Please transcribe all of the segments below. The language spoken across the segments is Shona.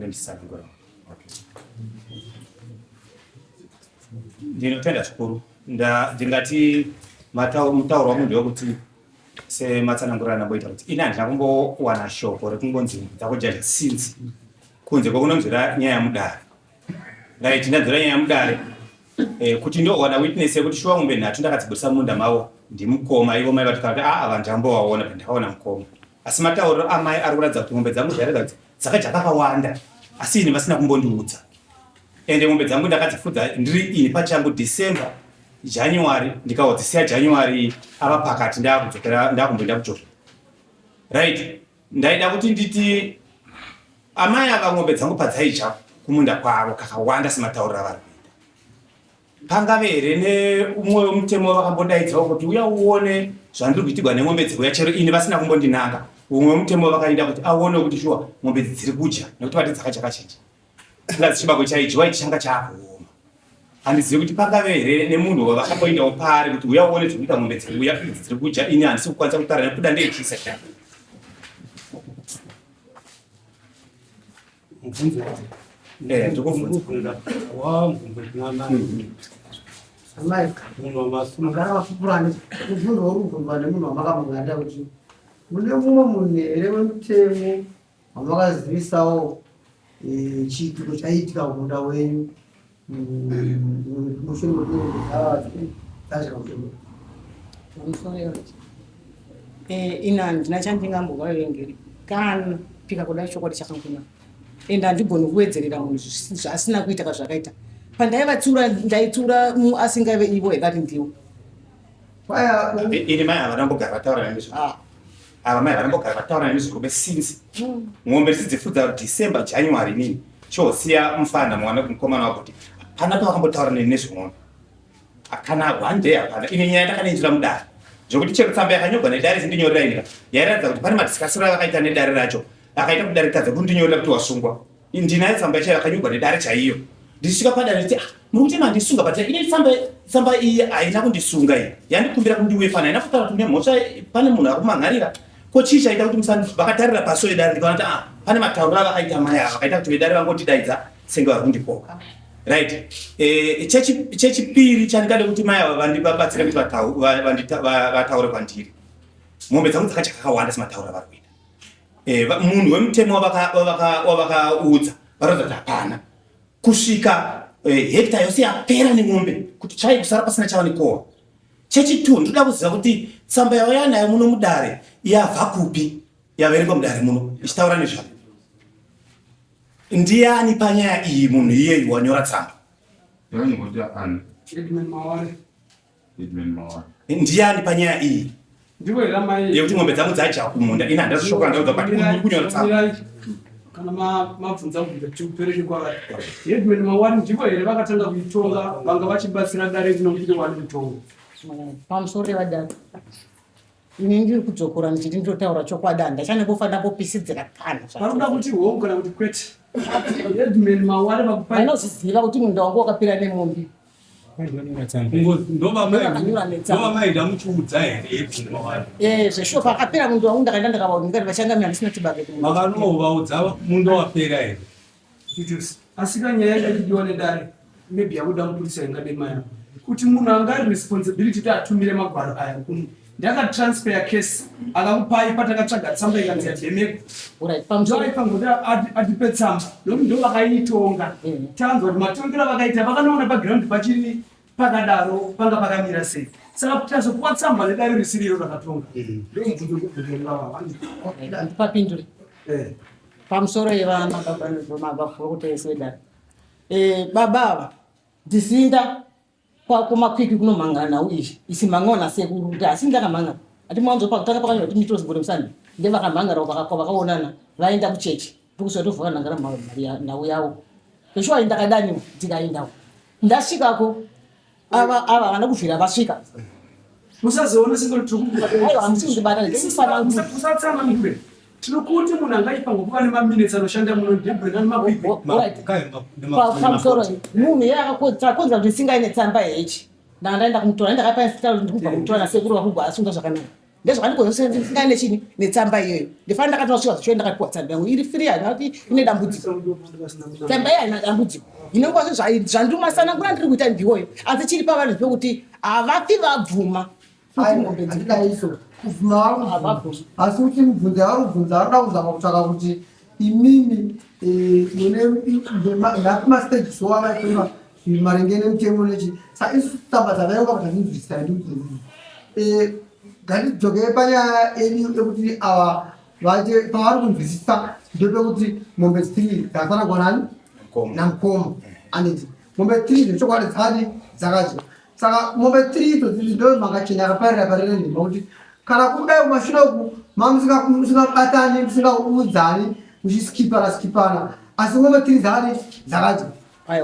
Ndinge ndichisanangura. Ndinotenda zvikuru. Ndingati mutauro wangu ndewekuti sematsananguriro andamboita kuti ini handina kumbowana shoko rekungonzi dzakujaja since kunze kwekunonzwira nyaya mudare. Right, ndanzwira nyaya mudare eh, kuti ndowana witness yekuti shuwa mombe nhatu ndakadzibudisa mumunda mavo ndimukoma ivo mai vatikati a ava ndambowaona but ndakaona mukoma asi matauriro amai ari kuratidza kuti mombe dzangu zvaireva kuti dzakadya kakawanda asi ini vasina kumbondiudza ende mombe dzangu ndakadzifudza ndiri ini pachangu December January ndikaodzisiya January ava pakati ndakudzokera ndakumboenda kuJoza right ndaida kuti nditi amai ava mombe dzangu padzaidya kumunda kwavo kakawanda sematauriro avari kuita pangave here neumwe wemutemo wavakambodaidzirawo kuti uya uone zvandiri kuitigwa nemombe dzekuya chero ini vasina kumbondinanga umwe wemutemo vakaenda kuti aone kuti shuwa mombe idzi dziri kudya nekuti vati dzakadya kazhinji Inga chibako chaidyiwa ichi changa chaakuoma. Handizivi kuti pangave here nemunhu wavakamboendawo paari kuti uya uone zviri kuita mombe dzekuuya idzi dziri kudya ini handisi kukwanisa kutaura nekuda ndeichisa cha. Mubvunzo wangu. Eh, ndikubvunza. Wangu mwana. Amai, Munhu wamasu. mugara vapupurani mubvunzo uri kubvunzwa nemunhu wamakamuganda kuti mune mumwe munhu here wemutemo wamakazivisawo eh, chiitiko chaiitika kumunda wenyu mushure mekunge eh, ini handina chandingambovaverengeri kana pika kuda chokwadi chakanguna and handigoni kuwedzerera munhu zvaasina kuita kazvakaita pandaivatsiura ndaitsiura asingave ivo here ndiwo Ini mai havana kumbogara vataura neni zvo. Ah. Ava mai havana kumbogara vataura neni zvirume since. Mombe tichidzifudza December, January inini. Chosiya mufana mwana mukomana wako kuti hapana pavakambotaura neni nezvemombe. Kana one day hapana. Ini nyaya ndakaninzira mudare. Zvekuti chero tsamba yakanyogwa nedare zindinyorera ini. Yairatidza kuti pane madiscussion avakaita nedare racho. Akaita kuti dare ritadze kundinyorera kuti wasungwa. Ndinayo tsamba yacho yakanyogwa nedare chaiyo. Ndichisvika padare nditi ah, muri kuti mandisunga but ini tsamba tsamba iyi haina kundisunga iyi. Yandikumbira kuti ndiuye pano haina kutaura kuti mhosva pane munhu ari kumhan'arira. Ko chii chaita kuti musani vakatarira paso yedare ndikaona kuti ah pane matauriro avakaita mai ava vakaita kuti vedare vangotidaidza senge vari kundikoka. Right. Eh, chechipiri chandingade kuti mai ava vandibatsire kuti vataure kwandiri. Mombe dzangu dzakadya kakawanda sematauriro avari kuita. Eh, munhu wemutemo wavakaudza varatidza kuti hapana kusvika eh, hekta yose yapera nemombe kuti tsvai kusara pasina chava nekohwa chechitu ndinoda kuziva kuti tsamba yauya nayo muno mudare yabva kupi yaverengwa mudare muno ichitaura nezvavo ndiani panyaya iyi munhu iyeyu wanyora tsamba Ndiani panyaya iyi? Ndivo here amai? Yekuti mombe dzangu dzadya kumunda. Ini handina shoko randaudza but uri kunyora tsamba. Kana mabvunza mubvunza tiupereke kwavari. Headman Mawari ndivo here vakatanga kuitonga vanga vachibatsira dare rino kuti riwane mutongo? Pamusoro revadare. Ini ndiri kudzokora ndichiti ndinotaura chokwadi handachanekufa ndambopisidzira kana. Panoda kuti hongu kana kuti kwete. Headman Mawari vakupai. Vanozviziva kuti munda wangu wakapera nemombe. Ndovamaida muchiudza here eh, zveshuwa pakapera munda wangu ndakaenda ndakavaona ndikati vachangamira ndisina chibage. Makanovaudza munda wapera here? Asi ka nyaya yachidiwa nedare maybe yakuda mupurisa ingademaya kuti munhu anga ari responsibility kuti atumire magwaro aya kuni ndakatransfer case akakupai patakatsvaga tsamba ikanzi yadhemekwa ndoaifanira kuti atipe tsamba nokuti ndo vakaitonga mm. tanzwa kuti matongero avakaita vakanoona paground pachiri pakadaro panga pakamira sei saka tazopuwa tsamba nedare risiri iro rakatonga mm. ndomubvunzo eh. pamusoro yevana baba vedare eh, baba ava ndisinda Kumakwikwi kunomhangana nhau izvi isi mhan'wa nasekuru kuti asi ndakamhangana ati mwanzo pakutanga pakanyorwa kuti mitros gore musande ndevakamhangara kwavakaonana vaenda kuchechi ndokusiya tovhura nhangara nhau yavo zveshuwa ndakadaniwa ndikaendawo ndasvikako ava ava havana kubvira vasvika musazoona singaiwa hamusi kundibata usatsanangure Tinokuti munhu angaipa ngokuva nemaminitsi anoshanda muno ndebrenani makwikwi. Pamusoro munhu iye akakonzera kuti singa ine tsamba yechi. Ndanga ndaenda kumutora ndakapa ndikubva kumutora nasekuru vakubva asunga zvakanaka. Ndezvakandikozosingane nechini netsamba iyoyo. Ndifana ndakatosvika zvicho ndakapiwa tsamba yangu iri free haina kuti ine dambudziko. Tsamba iyo haina dambudziko. Inongova zvandimasanangura ndiri kuita ndiwoyo. Asi chiri pavanhu pekuti havafi vabvuma. Handidaiso kubvuma vari asi kuti mubvunzo yavari kubvunza vari kuda kuzama kutsvaka kuti imimi eh, mune ndapi mastages wavaitema maringe nemutemo nechi sa isu tsamba dzavaionga kuti handinzwisisa handinzwisisa eh, ngatidzokere panyaya yedu yekuti ava vaite pavari kunzwisisa ndepekuti mombe three dzakatsanangwa nani namukoma anditi mombe three zvechokwadi dzakadi dzakadya Saka mombe 3 idzo dziri ndo makachena akaparira parira nhema kuti kana kudai kumashure uku mamusingabatani musingaudzani muchiskipana skipana asi mombe 3 dzakadi dzakadya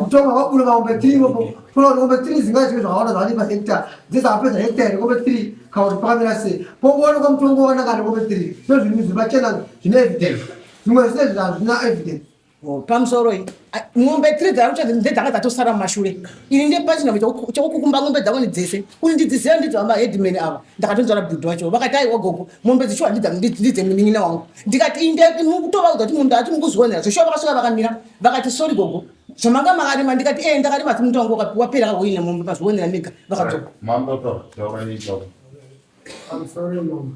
mutongo wakabura mamombe 3 ipopo toona kuti mombe 3 dzingadyiwe zvakawanda zvakadii pahectare dzezakapedza hectare here mombe 3 kana kuti pakamira sei pongoonekwa mutongo wakanaka nemombe 3 ndozvinhu zviri pachena zvine evidence zvimwe zvese hazvina evidence Oh, pamusoro iyi mombe tiri dzakuti ndedzanga dzatosara mumashure ini ndepachina chekukukumba mombe dzangu dzese uni ndidziziva ndidzo vamaheadman ava ndakatonzwara bhudhi wacho vakati aiwa gogo mombe dzichiwa ndidze munin'ina wangu ndikati inde mukutovaudza kuti munhu ati mukuzvionera zveshuwa vakasvika vakamira vakati sori gogo zvamanga makarima ndikati e ndakarima asi muti wangu wapera kahoina mombe mazvionera mega vakadzoka Pamusoro mama.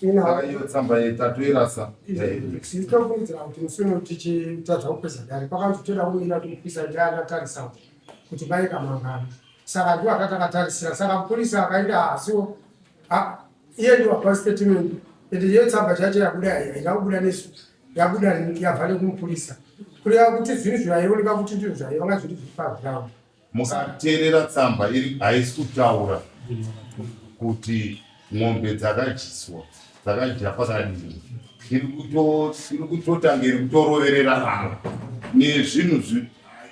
Saka iyo tsamba iyi tatoirasa. Tinofungidzira kuti musi uno tichitadza kupedza dare pakanzi toda kumira tikupisa ndiye akatarisa kuti maika mangani saka ndiwo akatakatarisira saka mupurisa akaenda asiwo iye ndiwo apa statement and iyo tsamba chacho yabuda haina kubuda nesu yabuda yabva nekumupurisa kureva kuti zvinhu zvaioneka kuti ndizvo zvaivanga zviri zviri paground Mukateerera tsamba iri haisi kutaura kuti mombe dzakadyiswa dzakadya pakadini. Iri kutotanga iri kutoroverera ava nezvinhu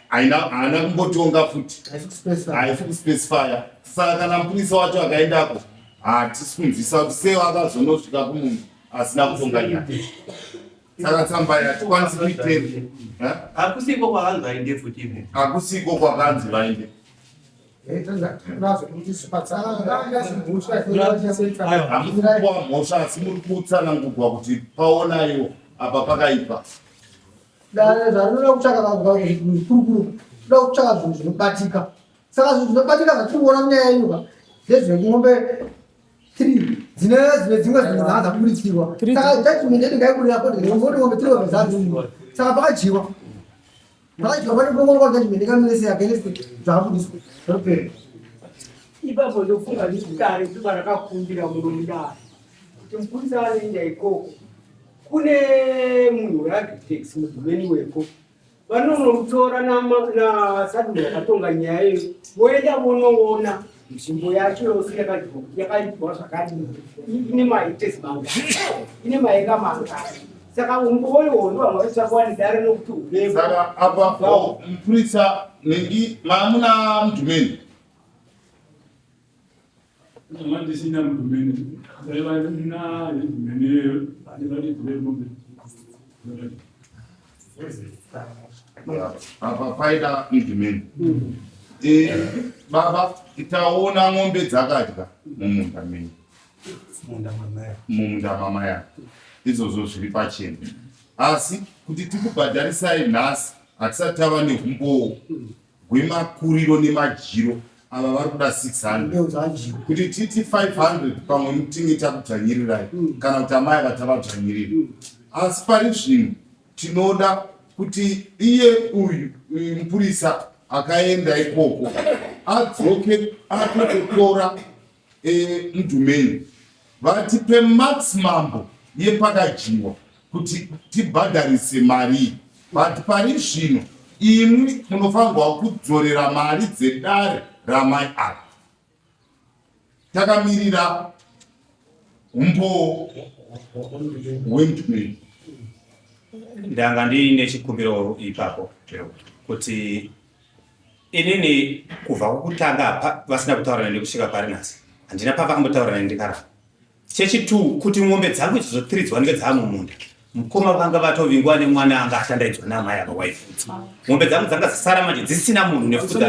haina haana kumbotonga futi haisi kuspecifya. Saka kana mupurisa wacho akaendako hatisi kunzwisa kuti sei akazonosvika kumunhu asina kutonga nyaya. Saka tsamba iyi hatikwanisi kuitenda. Hakusiko kwakanzi vaende futi imo. Hakusiko kwakanzi vaende. Hamusi kupiwa mhosva asi muri kutsanangurwa kuti paonaiwo apa pakaipa. Dare zvarinoda kutsvaka zvikurukuru kuda kutsvaka zvinhu zvinobatika. Saka zvinhu zvinobatika zvatiri kuona munyaya yenyu ka ndezvekumombe three dzine dzimwe dzimwe zvinhu dzanga dzaburitsirwa saka judgment yedu ngaiburira kuti ngoti ngombe three ngombe dzadzi saka pakadyiwa pakadyiwa pane pongoonekwa judgment ikamire sei against zvakabudiswa zvopera ipapo ndofunga ndikare zuva rakakumbira muno mudare kuti mupurisa vanoenda ikoko kune munhu weagritex mudhumeni weko vanonomutora nasadunhu vakatonga nyaya iyo voenda vonoona nzvimbo yacho yose yakaitwa zvakadii ine mahectares mangani ine maeka mangani saka umbowo iwowo ndovamwe vaitsvakwa nedare nokuti uvepo saka apa oh, mupurisa nengi maamuna mudhumeni Ndanga ndisina mudhumeni ndaiva na mudhumeni vane varidzi vemombe. Apa paida mudhumeni. Eh, baba taona ng'ombe dzakadya mumunda menyu. Mumunda mamaya. Izvozvo zviri pachena. Asi kuti tikubhadharisai nhasi hatisati tava neumbowo gwemakuriro nemadyiro ava vari kuda 600 kuti titi 500 pamwe tinge takudzvanyirirai mm. kana kuti amai ava tavadzvanyirira mm. asi pari zvino tinoda kuti iye uyu mupurisa akaenda ikoko adzoke atototora E, Mdumeni vatipe maximum yepakadyiwa kuti tibhadharise mari iyi but pari zvino imwi munofanirwa kudzorera mari dzedare ramai ava takamirira umbowo hwemdumeni. Ndanga ndiine chikumbiro ipapo kuti Inini kubva kukutanga vasina kutaura neni kusvika pari nhasi handina pavakambotaura neni ndikaramba. Chechitwo kuti mombe dzangu idzodzo tiri dziwanike dzaa mumunda. Mukoma vanga vatovingwa nemwana anga ashandaidzwa naamai ava waifudza. Mombe dzangu dzanga dzasara manje dzisina munhu nefudza.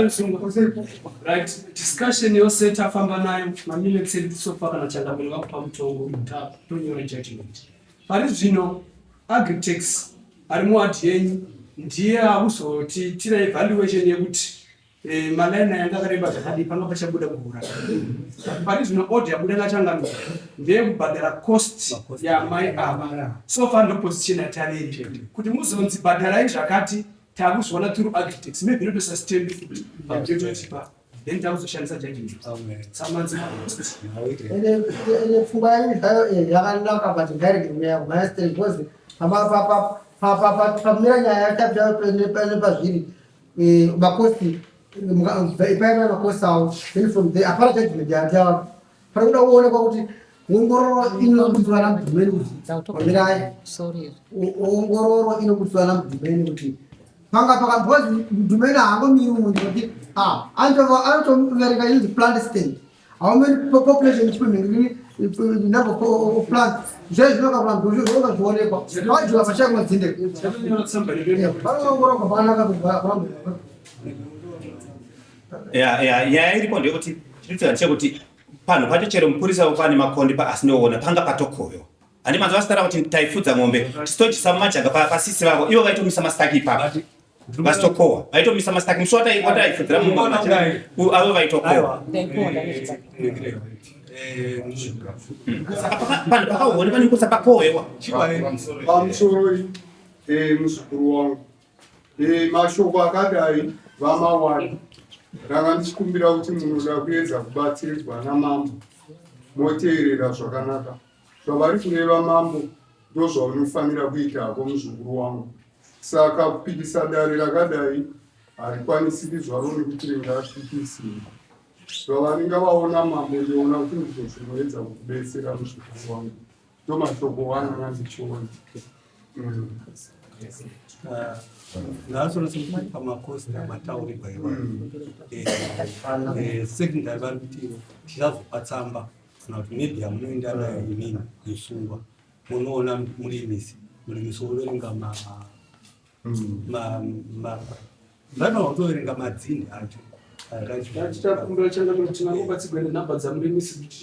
Right, discussion yose tafamba nayo maminutes edu sofa kana changamire vakupa mutongo tonyora judgment. Pari zvino Agritex ari muwadhi yenyu ndiye akuzotiitira evaluation yekuti Eh, malaini aya anga akareba zvakadii panga pachabuda kuhura but pari zvino order yabuda nachangamira ndeyekubhadhara cost yamai ava so far ndo position yataveri kuti muzonzi bhadharai zvakati takuzviona through architects maybe inotoisa stamp futi pamutetotipa then takuzoshandisa judgment samanzi ende pfungwa yanyu zvayo eh, yakanaka but ngairege kunyanya kumhanya straight because pamira nyaya yachapazviri Eh, makosi paiva makosi awo then from there hapana judgment yatava pari kuda kuonekwa kuti ongororo inobutswa namudhumeni kuti pamirai ongororo inobutswa namudhumeni kuti panga paka because mudhumeni haangomiri munhu kuti ah, anotoverenga inonzi plant stand How many population chipimiri number of plants zve zvinoka vanhu zvinoka zvionekwa vajula pachaya kumadzinde vanoongororwa pakanaka kuramba ya ya nyaya iripo ndeyekuti chinoitika ndechekuti panhu pacho chero mupurisa pane makondi pa asinoona panga patokoyo handi manzwa vasitara kuti taifudza mombe tisitodyisa mumajaga pasisi vavo ivo vaitomisa masitaki ipapo vasitokohwa vaitomisa masitaki musi wataifudzira avo vaitokohwa saka panhu pakaone pane kusa pakohwewa pamusoroi eh, muzukuru wangu eh, mashoko akadai vamawani ndanga ndichikumbira kuti munoda kuedza kubatsirwa namambo moteerera zvakanaka zvavari kureva mambo ndozvaunofanira kuita hako muzukuru wangu Saka kupikisa dare rakadai harikwanisiki zvaro nekuti ringapikisiwa. Zvavanenge vaona mambo ndoona kuti ndizvo zvinoedza kukubetsera muzukuru wangu. Ndomashoko ananga ndichiona. Ngaasonose pamakosti amataurirwa iwayo. Secondary vari kuti tichazopa tsamba kana kuti maybe yamunoenda nayo imini musungwa. Munoona murimisi, murimisi woverenga ma ma ma vanofanira kutoverenga madzinde acho. Tichakumbira changamire kuti tinangobatsirwa nenhamba dzamurimisi kuti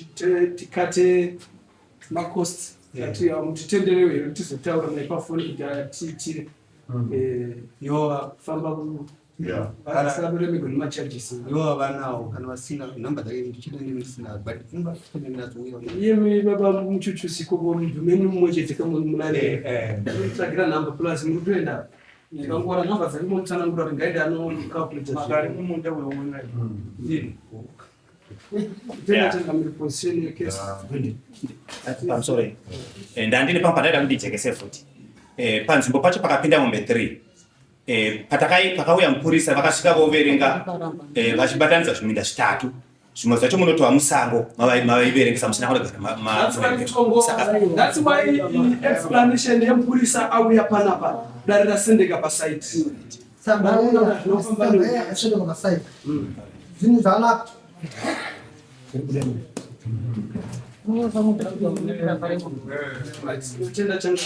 tikate macosts ati mutitenderewo here kuti tizotaura naye pafoni kuti atiitire Yowa famba ku vasaremerwe nemacharges. Yowa vanawo kana vasina nhamba dzake ndichida ndisina but ingatonenazouya Iyemi baba muchuchusi koko mudhumeni mumwe chete kamunare tsvagira nhamba plus muri kutoenda ndikangowana nhamba dzake momutsanangura kuti ngaende anocalculate Makari mumunda weona. Ndini. Tenda changamire position yecase. Pamusoro eh, ndandine pamwe pandaida kuti ndijekese futi eh, panzvimbo pacho pakapinda mombe 3 eh, patakai pakauya mupurisa vakasvika voverenga eh, vachibatanidza zviminda zvitatu zvimwe zvacho munotova musango mavaiverengesa musina kunogara That's why mutongo, that's why explanation yemupurisa auya panapa dare rasendeka pasaiti. Tsamba yasendeka pasaiti. Zvinhu zvanaka. Tenda changu.